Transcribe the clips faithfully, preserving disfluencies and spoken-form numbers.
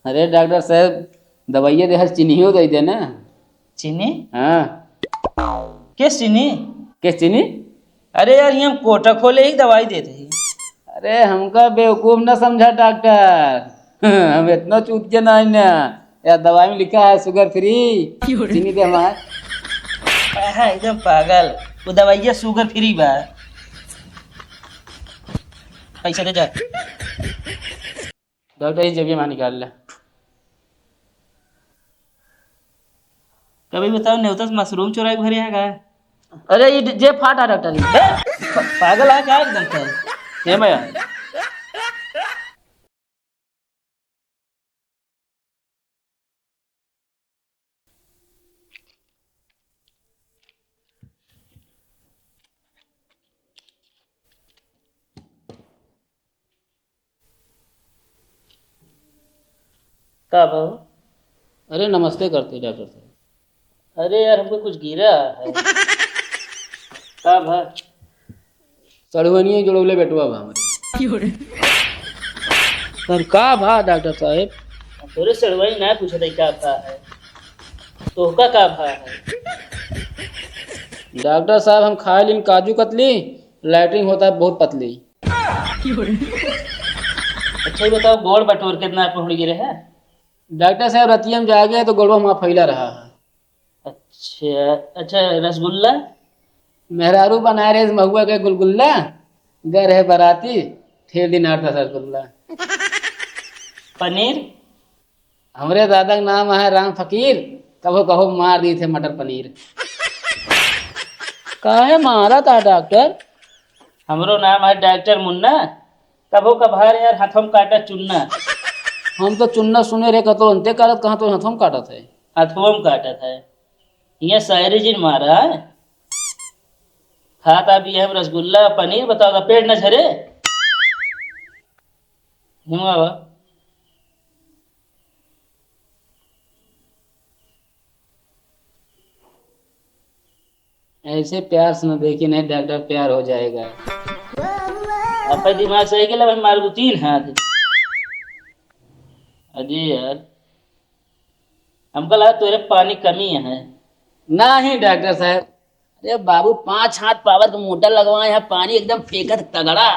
अरे डॉक्टर साहब, दवाइया देहस, चीनियो दे देना। चीनी? हाँ। किस चीनी? किस चीनी? अरे यार, ये हम कोटा खोले ही दवाई देते ही। अरे हमका बेवकूफ न समझा डॉक्टर, हम इतना चूतिया ना है ना। यार दवाई में लिखा है sugar free, क्यों रे? चीनी दे हमार। हाँ, एकदम पागल। वो दवाइया sugar free बा। पैसा दे जा। डॉक्टर, ये जेबिया में निकाल ले। कभी बताओ, नेवता से मशरूम चुराए के भरे है का? अरे, ये जे फाटा डॉक्टर, ये। ए, प-, पागल है का एकदम से? हे भैया। का भा? अरे नमस्ते करते डॉक्टर साहब। अरे यार, हमको कुछ गिरा है। का भा? सड़ुआनिये जोड़ौले बेटवा भा हमरे। क्यों रे? सर का भा डॉक्टर साहब? हम तोरे सड़ुआनी ना पूछत हई का भा है, तोहका का भा है? डॉक्टर साहब हम खाए लीन काजू कतली, लैट्रिन होता है बहुत पतली। अच्छा, ये बताओ, गोड़ बटोर कितना पहुंच गिरे है? डॉक्टर साहब, रतिया में जागे तो गोड़वा वहाँ फैला रहा है। अच्छा, अच्छा, रसगुल्ला? मेहरारू बनाए रहे महुआ के गुलगुल्ला, गए रहे बाराती, ठेल दिन आठ दस रसगुल्ला। पनीर? हमरे दादा का नाम है राम फकीर, कभो कभो मार दी थे मटर पनीर। काहे मारा था डॉक्टर? हमरो नाम है डॉक्टर मुन्ना, कभो कभार यार हथवा में काटा चुन्ना। हम तो चुन्ना सुने रहे, कतो अंते काटत, कहाँ तो हथवा में काटत है। हथवा में काटत है, ये शायरी जिन मारा है। खाता भी हम रसगुल्ला पनीर, बताओ तो पेट न झरे। हुआ बा। ऐसे प्यार से न देखी, नहीं डॉक्टर प्यार हो जाएगा। आपका दिमाग सही के लगा, मार दो तीन हाथ। अजी यार, हमका लगा तोरे पानी कमी है। नहीं डॉक्टर साहब, अरे बाबू, पाँच हाथ पावर का मोटर लगवाए हैं, पानी एकदम फेंकत तगड़ा।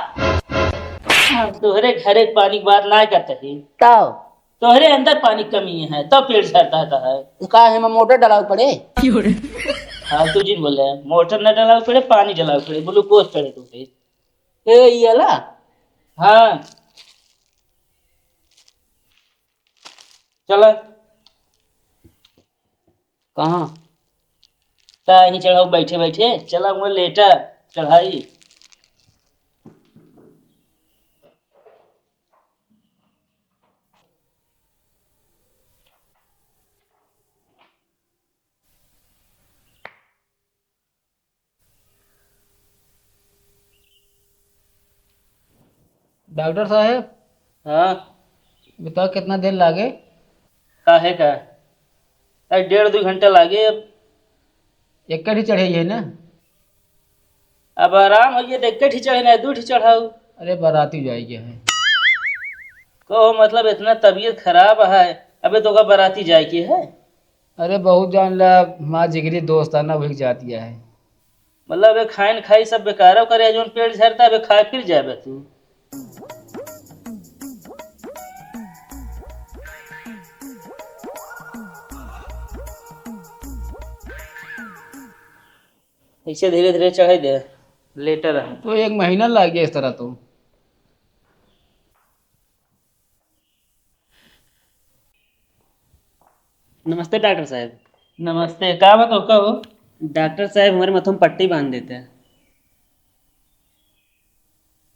हम तोहरे घरे के पानी की बात ना करते ही। तब? तोहरे अंदर पानी कमी है, तब पेट झरता है। तो का है, मैं मोटर डलावे पड़े? फालतू जिन बोले, मोटर न डलावे पड़े, पानी डलावे पड़े, ग्लूकोज चढ़े तो पे। ए, ये ला? हाँ। चला। कहाँ? ता यहीं चढ़ाऊ बैठे बैठे। चला, वो लेटा चढ़ाई। डॉक्टर साहब। हाँ। बताओ कितना देर लागे? काहे का? अरे डेढ़ दो घंटा लागे अब। एक ही चढ़े है ना? अब आराम होइए तो एक ही चढ़े ना, दो ही चढ़ाऊ। अरे बाराती जाए के है। कहो मतलब इतना तबीयत खराब है, अबे तो का बाराती जाए के है? अरे बहुत जान ला, हमार जिगरी दोस्त है ना, वही जाती है। मतलब, अबे खाइन खाई सब बेकारो करे, जौन पेट झरता, अबे खाए फिर जाबे तू। ऐसे धीरे धीरे चढ़े दे, लेटे रहे। तो एक महीना लाग गया इस तरह तो। नमस्ते डॉक्टर साहब। नमस्ते, का बा तोहका हो? डॉक्टर साहब, हमरे माथा में पट्टी बांध देते।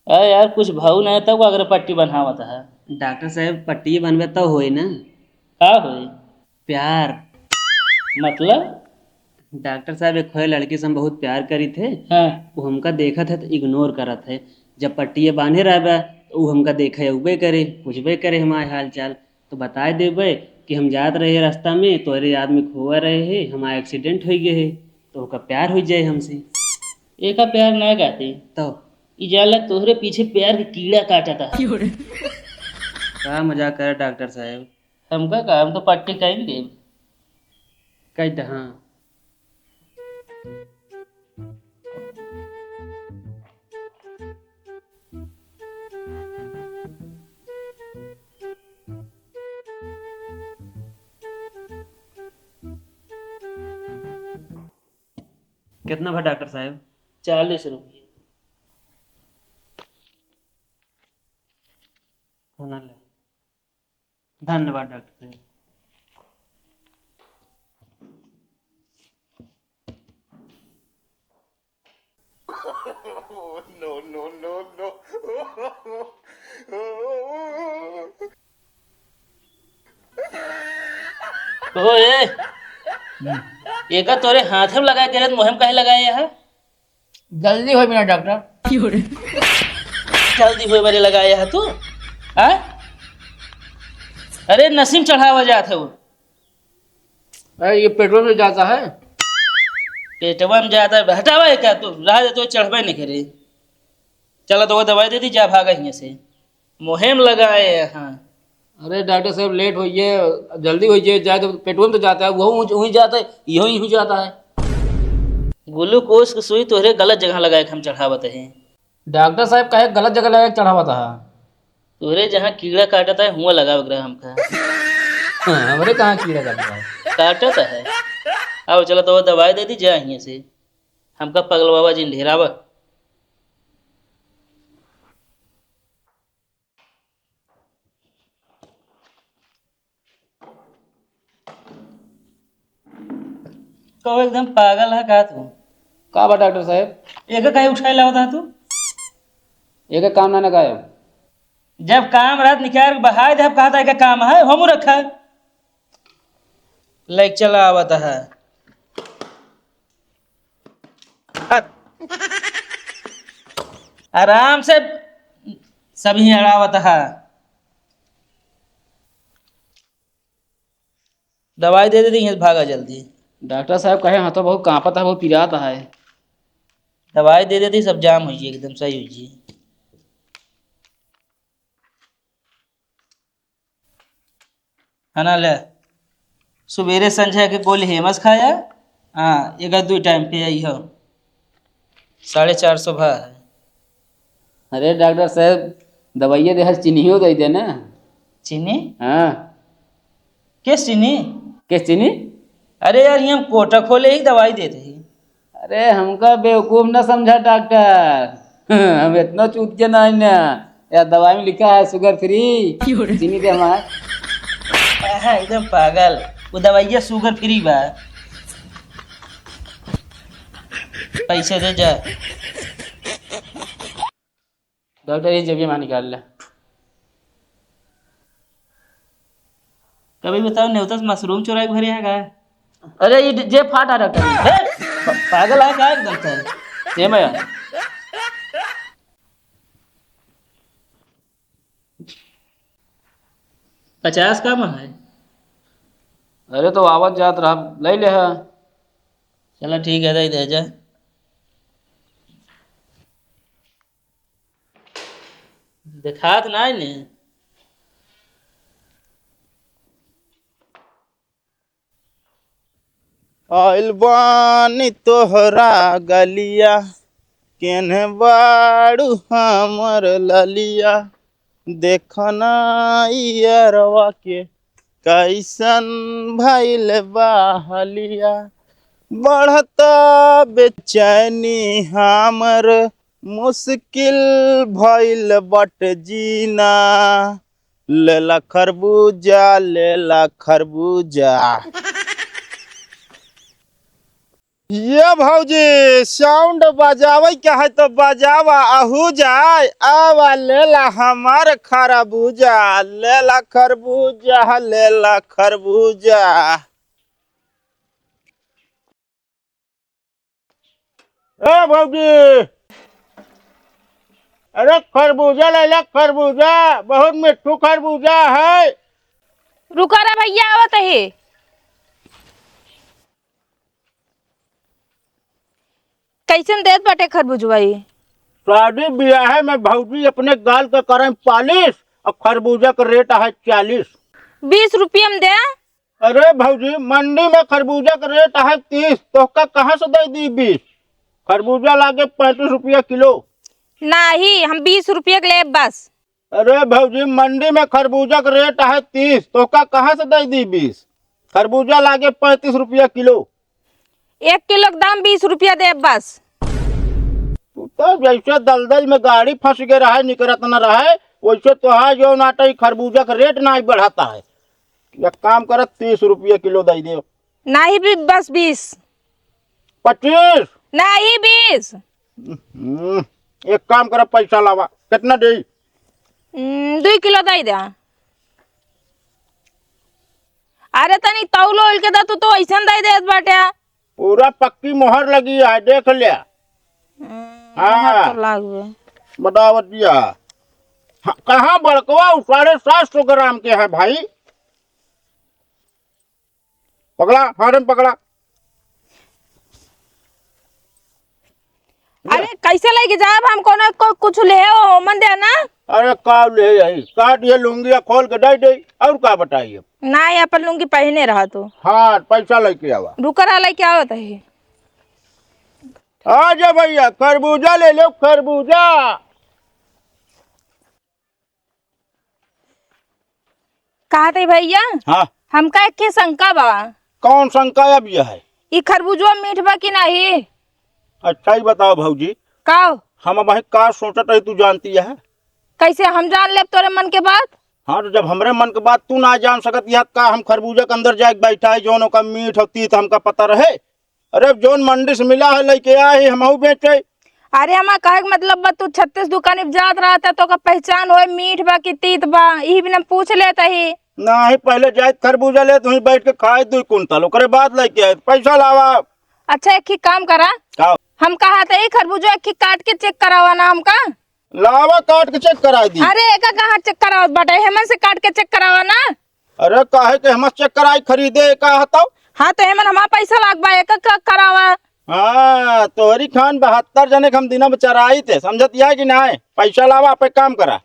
अरे यार, कुछ भाऊ नहीं तब अगर पट्टी बन्हावत है। डॉक्टर साहब, पट्टी बन्हबे तब होई ना। का होई? प्यार। मतलब? डॉक्टर साहब, एक होए लड़की से हम बहुत प्यार करी थे। हाँ। वो हमका देखत है तो इग्नोर करत है। जब पट्टिए बांधे रहबे तो वो हमका देखे अउबे करे, पूछबे करे हमारे हाल चाल। तो बताए देबे कि हम जात रहे रास्ता में, तोहरे याद में खोआ रहे है, हमारा एक्सीडेंट हो गए है, तो ओका प्यार हो जाए हमसे। एका प्यार ना कहते। तो? ई जाला तोहरे पीछे प्यार के कीड़ा काटता। का मजाक करे डॉक्टर साहब? हमका का, हम तो पट्टी कहीं देब। कही तो हाँ। कितना भा डॉक्टर साहब? चालीस रुपये। हाँ, ले। धन्यवाद डॉक्टर साहब। No, no, no, no। ओ ए, एका तोरे हाथे में लगाए दे रहे, मुँहे में काहे लगाए यहाँ? जल्दी होई बिना डॉक्टर। जल्दी होई बरे लगाए यहाँ तू? हाँ? अरे नसीम चढ़ावा जात है वो। अरे, ये पेटवा में जाता है। पेटवा में जाता है, हटावा है क्या तू? रहा दे, तो चढ़बे नहीं करे। चला, तो वो दवाई दे दी, जा भागा हियाँ से। मुँहे में लगाए यहाँ। अरे डॉक्टर साहब, लेट होइए, जल्दी होइए, जाए तो पेटवा में तो जाता है, वो वहीं, वहीं जाता है, यहीं, यहीं जाता है। ग्लूकोज की सुई तोहरे गलत जगह लगाए के हम चढ़ावत है। डॉक्टर साहब, काहे गलत जगह लगाए के चढ़ावत है? तोहरे जहाँ कीड़ा काटत है, हुआं लगावे के रहा हमका। हाँ, हमरे कहाँ कीड़ा काटत है? काटत है। आओ, चला, तो दवाई दे दी, जा हियाँ से। हमका पगल बाबा जिन ढेरावा। कहो, एकदम पागल है का तू? का बा डॉक्टर साहब? एका काहे उठाए लावत है तू? एका काम ना ना गायब। जब काम रहत निकाल के बहाय दे, अब कहता है का काम है, हमू रखा। लाइक चला आवत है। आराम से सभी अड़ावत है। दवाई दे देती, यहाँ से भागा जल्दी। डॉक्टर साहब कहे, हाँ तो बहुत कांपत है, बहुत पिरात है। दवाई दे देती, सब जाम होइए, एकदम सही होइए। है ना, ले, सुबेरे संझा के गोली हेमस खाया। हाँ, एक दुई टाइम पे आई हो, साढ़े चार सौ भा है। अरे डॉक्टर साहब, दवाइया देहस, चीनियो दे देना। चीनी? हाँ। किस चीनी? किस चीनी? अरे यार, ये हम कोटा खोले ही दवाई देते ही। अरे, हमका बेवकूफ न समझा डॉक्टर। हम इतना चूतिया ना है ना। या दवाई में लिखा है sugar free, क्यों रे? चीनी दे हमार। हाँ, एकदम पागल। वो दवाइया sugar free बा। पैसे दे जा। डॉक्टर, ये जेबिया में निकाल ले। कभी बताओ, नेवता से मशरूम चुराए के भरे है का? अरे, ये जे फाटा डॉक्टर। ए, प-, पागल है का एकदम से? ये मैं। पचास का में है। अरे, तो आवत जात रहा, ले ले है। चला, ठीक है, दे दे जा। देखात नाई ने। आइल बानी तोहरा गलिया, केने बाड़ू हमर ललिया, देखना ई अरवा के कैसन भइल बा हलिया। बढ़ता बेचैनी हमर, मुश्किल भइल बट जीना। लेला खरबूजा, लेला खरबूजा। ये भौजी, sound बजावे के है तो बजावा, अहू जाए, आवा लेला हमार खरबूजा, लेला खरबूजा, लेला खरबूजा। ए भौजी, अरे खरबूजा लेला, खरबूजा, बहुत मिट्ठू खरबूजा है। रुका रे भैया, आवत है। कैसन देत बाटे खरबूजवा ई? शादी बियाहे में भौजी अपने गाल के करम पालिश, और खरबूजा के रेट है चालीस। बीस रुपया में दे। अरे भौजी, मंडी में खरबूजा का रेट है तीस, तोहका कहाँ से दे दी बीस? खरबूजा लागे पैंतीस रुपया किलो। नाही, हम बीस रुपया के लेब बस। अरे भौजी, मंडी में खरबूजा का रेट है तीस, तोहका कहाँ से दे दी बीस? खरबूजा लागे पैंतीस रुपया किलो। एक किलो के दाम बीस रुपया देब बस। तू तो जैसे दलदल में गाड़ी फंस के रहे, निकरत न रहे, वैसे तोहार जो नाटक खरबूजा का रेट नाही बढ़ाता है। एक काम कर, तीस रुपया किलो दे दे। नाही भी, बस बीस। पच्चीस? नाही, बीस। हम्म, एक काम कर, पैसा लावा। कितना दे? हम्म, दुई किलो दे दे। अरे तनी तौल ओल के दा, तू तो ऐसन दे देत बाटे। पूरा पक्की मोहर लगी है, देख ले। हम्म, हाँ। मोहर तो लाग गए। बतावत दिया। हाँ, कहाँ बड़कवा, उ साढ़े सात सौ ग्राम के है भाई। पकड़ा, हाथ में पकड़ा। अरे, कैसे लेके जाब हम? कोनो को-, कुछ ले हो, मन दे ना। अरे, का ले आई? काट ये लुंगिया खोल के दे दे, और का बताइए? ना, ये अपन लुंगी पहने रहा तू। हाँ, पैसा लेके आवा। रुका रहा, लेके आवत ही। आ जा भैया, खरबूजा ले लो, खरबूजा। कहत ही भैया, हाँ। हमका एक ठे शंका बा। कौन शंका अब यह है? ई खरबूजवा मीठ बा कि नाही? अच्छा, ई बताओ भौजी। का? हम अब का सोचत है, तू जानती है? कैसे हम जान लेब तोरे मन के बात? हाँ, तो जब हमरे मन के बात तू ना जान सकत यह, का हम खरबूजा के अंदर जाके बैठा है, जौन ओका मीठ और तीत हमका पता रहे? अरे, जौन मंडी से मिला है, लेके आए ही, हमहू बेचे। अरे, हमार कहे के मतलब बा, तू छत्तीस दुकानी पे जात रहत है, तो ओकर पहचान होए, मीठ बा कि तीत बा, इही बिना पूछ लेत ही। नाही, पहले जाए खरबूजा ले, तुहीं बैठ के खाए दुई कुंटल, ओकरे बाद लेके आए, पैसा लावा। अच्छा, एक ही काम करा। का? हम कहा था, ई खरबूजा एक ही काट के चेक करावा ना हमका। लावा, काट के चेक कराई दी। अरे, एका कहाँ चेक करावत बाटे? हेमन से काट के चेक करावा ना। अरे, काहे के हेमन से चेक कराई, खरीदे का हताओ? हाँ, तो हेमन हमार पैसा लाग बा, एका का करावा। हाँ, तोहरी खान बहत्तर जने के हम दिना में चराई थे, समझत यह कि नाय? पैसा लावा, आप एक काम करा।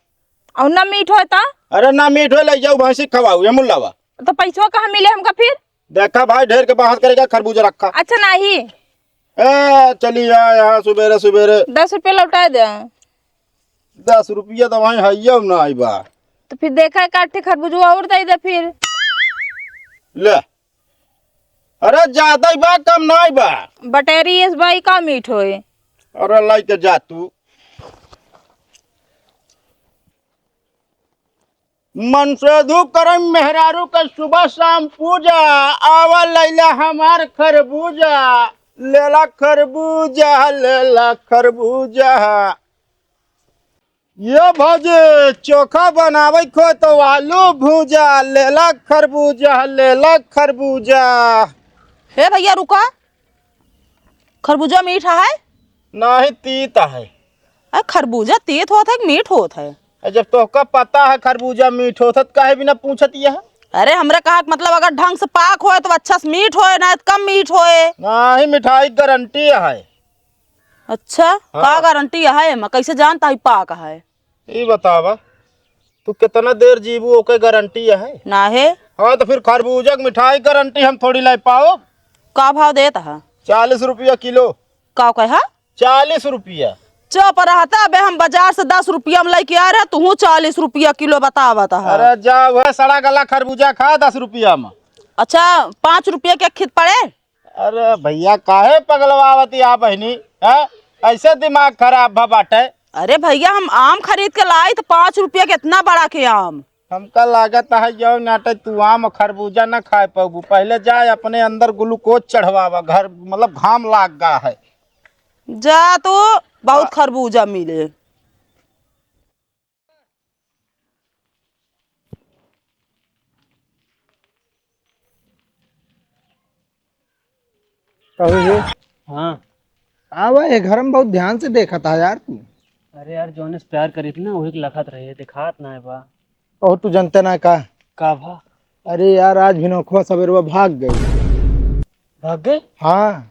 और ना मीठ होए तो? अरे, ना मीठ होए, ले जाओ, भैंसी खवाओ, ये मुल्लावा। तो पैसवा कहाँ मिले हमका फिर? देखा भाई, ढेर के बात करेगा, खरबूजा रखा। अच्छा, नाही। ए, चली आ यहाँ सुबेरे सुबेरे। दस रुपया लौटा दे। दस रुपया तो वहीं हइया ना आई बा। तो फिर देखा, एक आठ ठे खरबूजवा और दे दे फिर। ले। अरे, ज्यादा ही बा, कम नाही बा। बटेरी इस बाई का मीठ होए। अरे, लाई के जा तू। मनसेधु करम मेहरारू के सुबह शाम पूजा, आवा लैला हमार खरबूजा, लेला खरबूजा, लेला खरबूजा। ये भौजी, चोखा बनावे को तो आलू भूजा, लेला खरबूजा, लेला खरबूजा। हे भैया, रुका, खरबूजा मीठा है? नाही, तीत है। अरे, खरबूजा तीत होत है कि मीठ होत है? अरे, जब तोहका पता है खरबूजा मीठ होत है, तो काहे बिना पूछत यह? अरे, हमरा कहा के मतलब, अगर ढंग से पाक होए तो अच्छा से मीठ होए, ना तो कम मीठ होए। नाही, मिठाई गारंटी है। अच्छा, हाँ। का गारंटी है एमा? कैसे जानता है पाक है? ई बतावा, तू कितना देर जीबू, ओके गारंटी है? ना है। हाँ, तो फिर खरबूजा के मिठाई गारंटी हम थोड़ी ले पाओ। का भाव देत है? चालीस रुपया किलो। का कहा? चालीस रुपया। चुप रहता, अबे हम बाजार से दस रुपया में लेके आ रहे, तू चालीस रुपया किलो बतावत है। अरे जा, वह सड़ा गला खरबूजा खा दस रुपया में। अच्छा, पाँच रुपया के खित पड़े? अरे भैया, काहे पगलवावत या बहिनी, हैं? ऐसे दिमाग खराब भा बाटे। अरे भैया, हम आम खरीद के लाई तो पाँच रुपया के इतना बड़ा के आम। हमका लागत है यो नाटे तू आम खरबूजा ना खाए पाबू। पहले जाए अपने अंदर ग्लूकोज चढ़वावा, घर मतलब घाम लाग गा है। जा तू, बहुत हाँ। खरबूजा मिले। कहू हे। हाँ। आवा, ये घर में बहुत ध्यान से देखत हा यार तू। अरे यार, जौने से प्यार करीत ना, वही के लखत रहे, देखात ना है बा। और तू जानते ना का? का भा? अरे यार, आज भिनोखवा सबेरवा भाग गई। भाग गए? हाँ।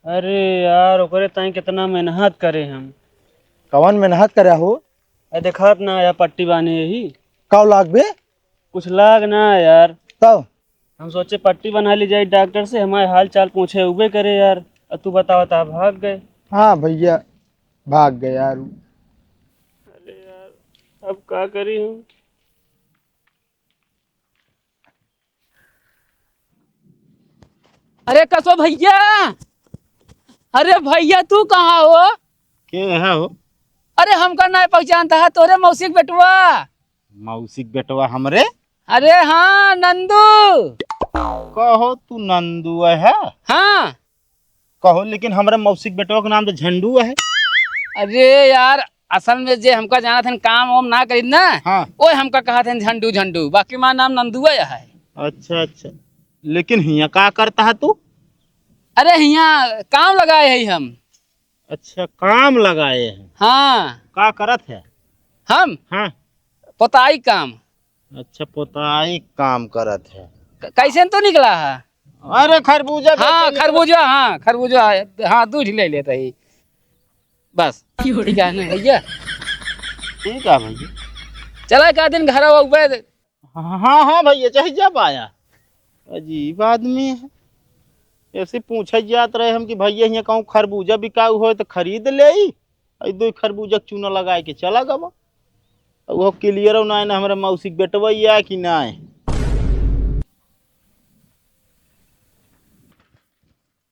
अरे यार, ओकरे ताई कितना मेहनत करे हम। कवन मेहनत करे हो? ए, देखात ना या पट्टी बाने यही। का लाग बे? कुछ लाग ना यार। तब हम सोचे पट्टी बना ली जाए डॉक्टर से, हमारे हाल चाल पूछे उबे करे यार। अब तू बतावा, ता भाग गए। हाँ भैया, भाग गए यार। अरे यार, अब का करी हम? अरे कसो भैया, अरे भैया तू कहाँ हो? के है हो? अरे हमका ना पहचानता है, तोरे मौसी के बेटवा। मौसी के बेटवा हमरे? अरे हाँ नंदू। कहो तू नंदू है? हाँ। कहो, लेकिन हमरे मौसी के बेटवा के नाम तो झंडू है। अरे यार, असल में जे हमका जानत हन काम वाम ना करीत ना, हाँ। ओए हमका कहत हन झंडू झंडू, बाकी हमार नाम नंदुआ है। अच्छा अच्छा, लेकिन हियाँ का करता है तू? अरे हियाँ काम लगाए है हम। अच्छा, काम लगाए हैं? हाँ। का करत है? हम? हाँ। पोताई काम। अच्छा, पोताई काम करत है। क-, कैसे तो निकला है? अरे खरबूजा हाँ, बेचे निकला। खरबूजा, हाँ, खरबूजा, हाँ, दू ठे ले लेता ही। बस, ठीक है ना भैया? ठीक है भैया। चला का दिन घर आवा उबे। हाँ, हाँ भैया, चाहे जब आया। अजीब आदमी है। ऐसे पूछे जात रहे हम कि भैया हियाँ कहूँ खरबूजा बिकाऊ होए तो खरीद लेई। अई दो खरबूजा के चूना लगाए के चला गवा। अब वो clear ना है ना हमरा मौसी के बेटवा या कि ना है।